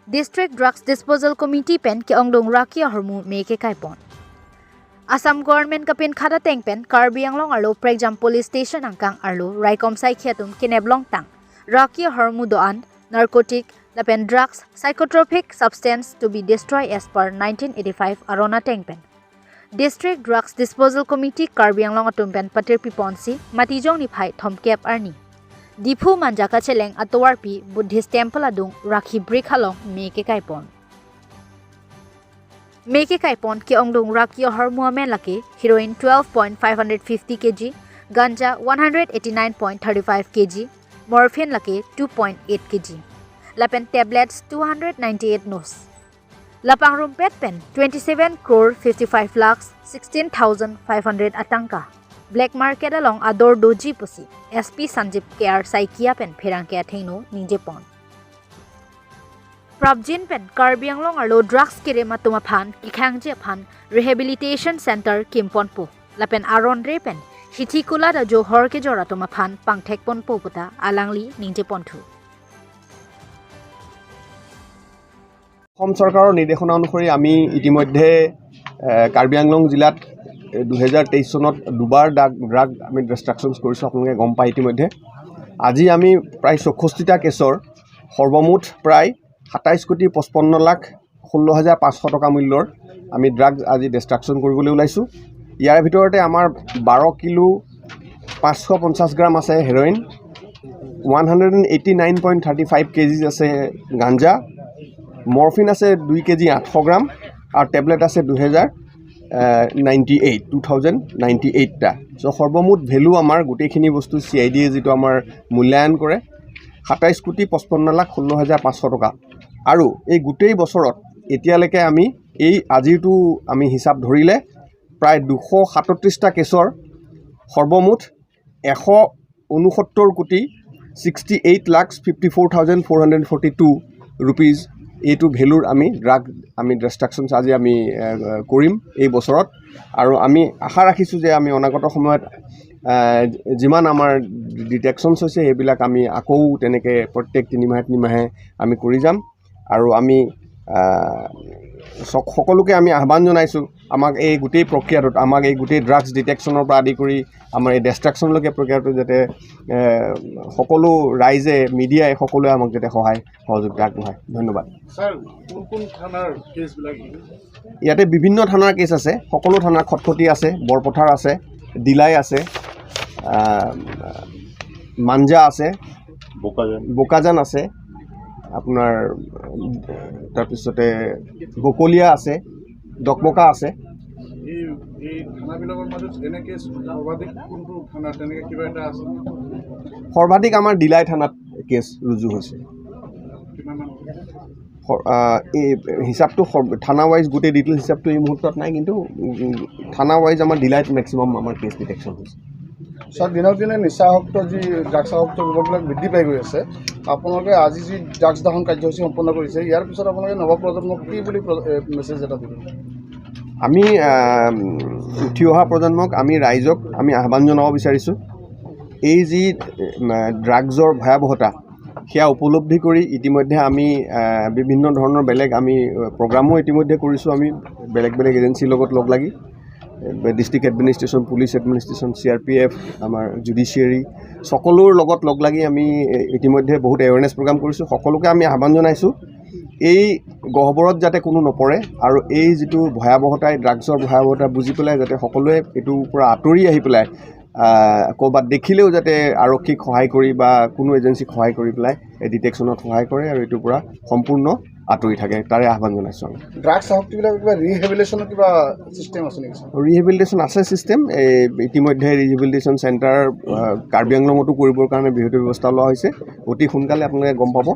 District Drugs Disposal Committee pen ki ongdong Raki Hormu meke kaipon. Assam Government kapin khada teng pen Karbi Anglong arlo Pregjam Police Station angkang arlo Raikom Saikhiatum kineblong tang Raki Hormu doan narcotic lapen drugs psychotropic substance to be destroyed as per 1985 Arona teng pen. District Drugs Disposal Committee Karbi Anglong atum pen patir piponsi matijong ni phai thomkep arni. Diphu manjaka cheleng atowarpi Buddhist temple adung Rakhi brick halong meke kaipon. Meke kaipon ki ongdong Rakhi hormua men laki heroin 12.550 kg, ganja 189.35 kg, morphine laki 2.8 kg. Lapen tablets 298 nos. Lapang rumpet pen 27 crore 55 lakhs 16,500 atangka. Black market along Ador Doji Pusi, SP Sanjeev K.R. Saikia pen Pherangke Atheno Ninje Pon. Prabjin pen Karbi Anglong arlo drugs kire matuma phan Kikhangje phan Rehabilitation Center Kimpon Po. Lapen Aron Re pen Hitikula da jo horke jora tuma phan Pangthek pon po puta Alangli Ninje Ponthu. Assam চৰকাৰৰ নিৰ্দেশনা অনুসৰি আমি ইতিমধ্যে কাৰ্বি আংলং জিলাত 2023 চনত দুবাৰ drug আমি ডিষ্ট্ৰাকশ্যনছ কৰিছোঁ, আপোনালোকে গম পায় ইতিমধ্যে। আজি আমি প্ৰায় 64টা কেছৰ সৰ্বমুঠ প্ৰায় 27 কোটি 55 লাখ 16,500 টকা মূল্যৰ আমি ড্ৰাগ আজি ডিষ্ট্ৰাকশ্যন কৰিবলৈ ওলাইছোঁ। ইয়াৰ ভিতৰতে আমাৰ 12 কিলো 550 গ্ৰাম আছে হেৰইন, 189.35 কেজি আছে গাঞ্জা, মৰফিন আছে 2 কেজি 800 গ্ৰাম আৰু টেবলেট আছে 2098টা। চ' সৰ্বমুঠ ভেলু আমাৰ গোটেইখিনি বস্তু চি I ডিয়ে যিটো আমাৰ মূল্যায়ন কৰে 27 কোটি 55 লাখ 16,500 টকা। আৰু এই গোটেই বছৰত এতিয়ালৈকে আমি এই আজিৰটো আমি হিচাপ ধৰিলে প্ৰায় 237টা কেছৰ সৰ্বমুঠ 169 কোটি 68 লাখ 54,442 ৰুপিজ এইটো ভেলুৰ আমি ড্ৰাগ আমি ডিষ্ট্ৰাকশ্যনছ আজি আমি কৰিম এই বছৰত। আৰু আমি আশা ৰাখিছোঁ যে আমি অনাগত সময়ত যিমান আমাৰ ডিটেকশ্যনছ হৈছে সেইবিলাক আমি আকৌ তেনেকৈ প্ৰত্যেক তিনিমাহে তিনিমাহে আমি কৰি যাম। আৰু আমি সকলোকে আমি আহ্বান জনাইছোঁ আমাক এই গোটেই প্ৰক্ৰিয়াটোত, আমাক এই গোটেই ড্ৰাগছ ডিটেকশ্যনৰ পৰা আদি কৰি আমাৰ এই ডেষ্ট্ৰাকশ্যনলৈকে প্ৰক্ৰিয়াটো যাতে সকলো ৰাইজে, মিডিয়াই সকলোৱে আমাক যাতে সহায় সহযোগিতা আগবঢ়ায়। ধন্যবাদ। ইয়াতে বিভিন্ন থানাৰ কেছ আছে, সকলো থানাৰ খটখটি আছে, বৰপথাৰ আছে, দিলাই আছে, মাঞ্জা আছে, বোকাজান আছে আপোনাৰ, তাৰপিছতে বকলীয়া আছে, ডকমকা আছে। সৰ্বাধিক আমাৰ দিলাই থানাত কেছ ৰুজু হৈছে। এই হিচাপটো থানা ৱাইজ গোটেই ডিটেইল হিচাপটো এই মুহূৰ্তত নাই, কিন্তু থানা ৱাইজ আমাৰ দিলাইত মেক্সিমাম আমাৰ কেছ ডিটেকশ্যন হৈছে। ছাৰ, দিনক দিনে নিচাসক্ত যি ড্ৰাগছাসক্ত যুৱকবিলাক বৃদ্ধি পাই গৈ আছে, আপোনালোকে আজি যি ড্ৰাগছ দহন কাৰ্যসূচী সম্পন্ন কৰিছে, ইয়াৰ পিছত আপোনালোকে নৱপ্ৰজন্মক কি বুলি মেছেজ এটা দিব? আমি উঠি অহা প্ৰজন্মক, আমি ৰাইজক আমি আহ্বান জনাব বিচাৰিছোঁ, এই যি ড্ৰাগছৰ ভয়াৱহতা সেয়া উপলব্ধি কৰি ইতিমধ্যে আমি বিভিন্ন ধৰণৰ বেলেগ আমি প্ৰগ্ৰামো ইতিমধ্যে কৰিছোঁ। আমি বেলেগ বেলেগ এজেঞ্চিৰ লগত লগ লাগি district administration, police administration, C R P F, আমাৰ জুডিচিয়াৰী সকলোৰ লগত লগ লাগি আমি ইতিমধ্যে বহুত এৱেৰনেছ প্ৰগ্ৰাম কৰিছোঁ। সকলোকে আমি আহ্বান জনাইছোঁ এই গহ্বৰত যাতে কোনো নপৰে আৰু এই যিটো ভয়াৱহতাই, ড্ৰাগছৰ ভয়াৱহতা বুজি পেলাই যাতে সকলোৱে এইটোৰ পৰা আঁতৰি আহি পেলাই ক'ৰবাত দেখিলেও যাতে আৰক্ষীক সহায় কৰি বা কোনো এজেঞ্চিক সহায় কৰি পেলাই এই ডিটেকশ্যনত সহায় কৰে আৰু এইটোৰ পৰা সম্পূৰ্ণ আঁতৰি থাকে, তাৰে আহ্বান জনাইছোঁ আমি। ড্ৰাগছ আসক্তিবিলাকৰ কিবা ৰিহেবিলিটেশ্যনৰ কিবা ছিষ্টেম আছে নেকি? ৰিহেবিলিটেশ্যন আছে ছিষ্টেম। এই ইতিমধ্যে ৰিহেবিলিটেশ্যন চেণ্টাৰ কাৰ্বি আংলঙতো কৰিবৰ কাৰণে বৃহৎ ব্যৱস্থা লোৱা হৈছে। অতি সোনকালে আপোনালোকে গম পাব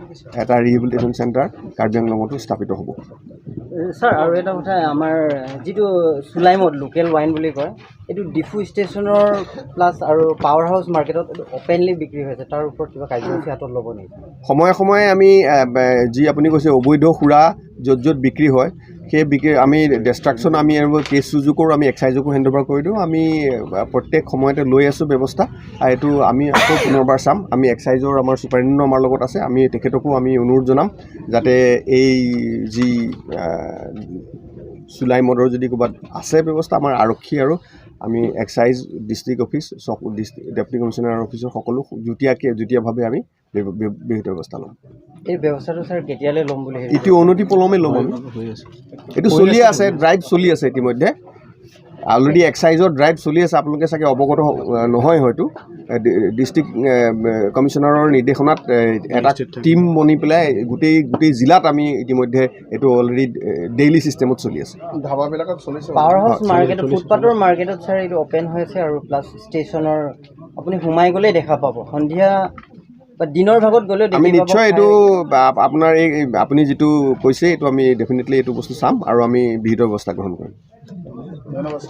এটা ৰিহেবিলিটেশ্যন চেণ্টাৰ কাৰ্বি আংলঙতো স্থাপিত হ'ব। ছাৰ, আৰু এটা কথা, আমাৰ যিটো চুলাই মদ, লোকেল ৱাইন বুলি কয়, এইটো ডিফু ষ্টেচনৰ প্লাছ আৰু পাৱাৰ হাউচ মাৰ্কেটত এইটো অ'পেনলি বিক্ৰী হৈছে, তাৰ ওপৰত কিবা কাৰ্যসূচী হাতত ল'ব নেকি? সময়ে সময়ে আমি যি আপুনি কৈছে অবৈধ সুৰা য'ত য'ত বিক্ৰী হয় সেই বিক্ৰী আমি ডেষ্ট্ৰাকশ্যন, আমি কেছ ৰুজু কৰোঁ, আমি এক্সাইজকো হেণ্ড অভাৰ কৰি দিওঁ। আমি প্ৰত্যেক সময়তে লৈ আছোঁ ব্যৱস্থা আৰু এইটো আমি আকৌ পুনৰবাৰ চাম। আমি এক্সাইজৰ আমাৰ ছুপাৰিণ্টেণ্ডেণ্ট আমাৰ লগত আছে, আমি তেখেতকো আমি অনুৰোধ জনাম যাতে এই যি চুলাই মদৰ যদি ক'ৰবাত আছে ব্যৱস্থা, আমাৰ আৰক্ষী আৰু আমি excise district office, district deputy commissioner অফিচৰ সকলো যুটীয়াভাৱে আমি বিহিত ব্যৱস্থা ল'ম। এই ব্যৱস্থাটো ছাৰ কেতিয়ালৈ ল'ম বুলি ভাবিছে? এইটো অনতি পলমে ল'ম আমি। এইটো চলিয়ে আছে, ড্ৰাইভ চলি আছে। ইতিমধ্যে অলৰেডি এক্সাইজৰ ড্ৰাইভ চলি আছে। আপোনালোকে চাগে অৱগত নহয় হয়তো। ডিষ্ট্ৰিক্ট কমিশ্যনাৰৰ নিৰ্দেশনাত এটা টীম বনি পেলাই গোটেই গোটেই জিলাত আমি ইতিমধ্যে এইটো অলৰেডি ডেইলি ছিষ্টেমত চলি আছে। ধাবাবিলাকত চলিছে। পাৱাৰ হাউচ মাৰ্কেটত, ফুটপাথৰ মাৰ্কেটত ছাৰ এইটো অ'পেন হৈ আছে আৰু প্লাছ ষ্টেচনৰ আপুনি সোমাই গ'লেই দেখা পাব। সন্ধিয়া বা দিনৰ ভাগত গ'লেও আমি দেখি পাব। নিশ্চয় এইটো আপোনাৰ এই আপুনি যিটো কৈছে, এইটো আমি ডেফিনেটলি এইটো বস্তু চাম আৰু আমি বিহিত ব্যৱস্থা গ্ৰহণ কৰিম। ধন্যবাদ।